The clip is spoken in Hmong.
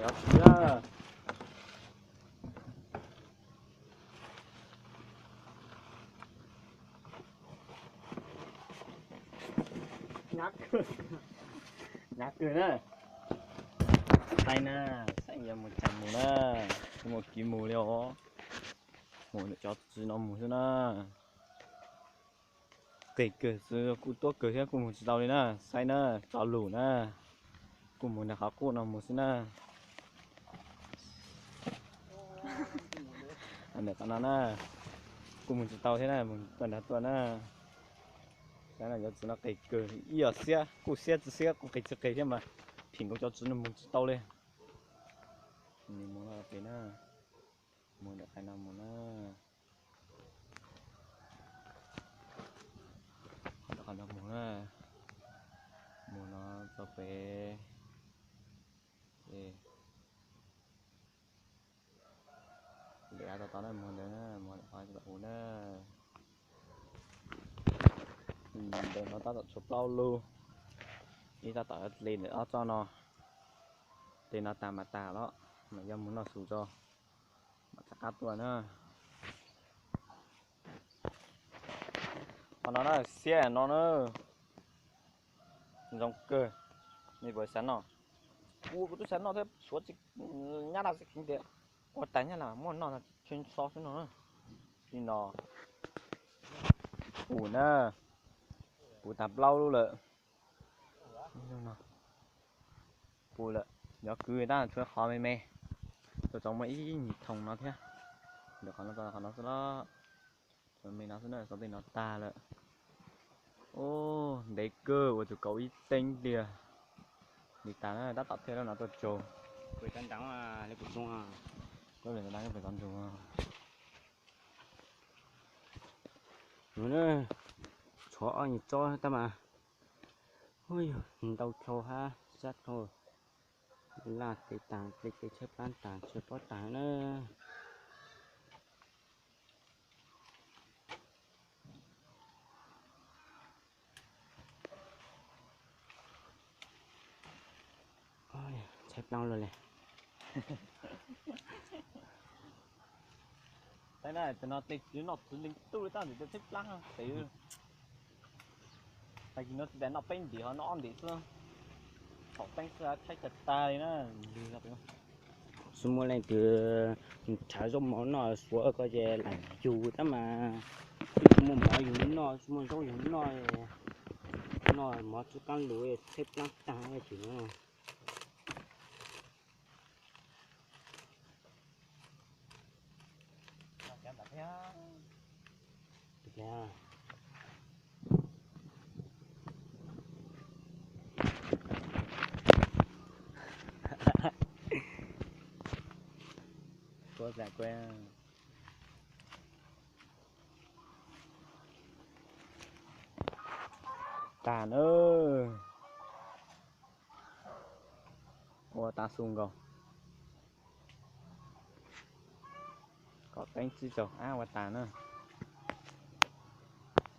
Yog tsis na. Nyab kawg na. Saib na, saib yog mus cas mus na. Mus kiv mus li os. Mus ntawm cov txiv no mus xwb na. Qis kawg xwb, kuj tuab kawg thiab, kuj mus tsis tau li na. Saib na, tso lus na. Kuj mus ntawm qhov qub no mus xwb na. Ntawm qhov no na, kuj mus tsis tau thiab na, mus tuaj nrad tuaj na. Saib no, cov txiv no qis kawg, ib yam xiab, kuj xiab tsis xiab, kuj qis tsis qis thiab mas, phim nkaus cov txiv no mus tsis tau li. Mus no pem na, mus ntawm qhov no mus na. Qhov no mus na, mus no txog pem, es lem av tau tau na, mus ntawd na, mus qhov hu na. Ntawm no tab tom tshuav plaub lub, ib tab tom dle ntawm ob tsob no, dle no tag mas tag los, mas yog mus noj su tso, mam rov qab tuaj na. Qhov no na, xiab no na, zoo kawg, nej puas xav noj? Kuv, kuv twb xav noj thiab, suav tsis nyab laj tsis kheev tias ua tas nyab laj muab noj no, tsis so xwb no. Li no, puv na, puv tag plaub lub lawm. Puv lawm, yog kwv tab tshuav qhov me me, tau tau muaj ib nyuag thooj no thiab. Ntawm qhov no txog qhov no xwb los, me me no xwb na, xov tej no tag lawm. Ub, ntev kawg, ua tsuas kaum ib teev tiag li tas na, tab tom thiaj li no tuaj tsaug. Kuv cov nrad li kuv tsoog, kuv cov nrad li kuv tsoog. Tshuav ob nyuag tsob tab mas, ub, ntau dhau hab sab dhau, laj tes taag, tes tes tshaib plab taag, tshaib plab taag na. Tshaib plab luaj li. Tab sis no tej txiv noj txiv leej tub li tab sis tshaib plab tes. Tag kis no tsis tas noj peb ntim ho noj ob ntim xwb, thaum teeb xwb tshaib tag tag li na. Xwb muaj leej twg nrhav zaub mov noj suav koj ces lam yug tab mas, tsis muaj mov yug noj, tsis muaj zaub yug noj, noj mov tshaib plab lug tshaib plab tag chim no. Tag na. Ua tag xu nkaus. Kom teeb tsib caug ab ua tas na.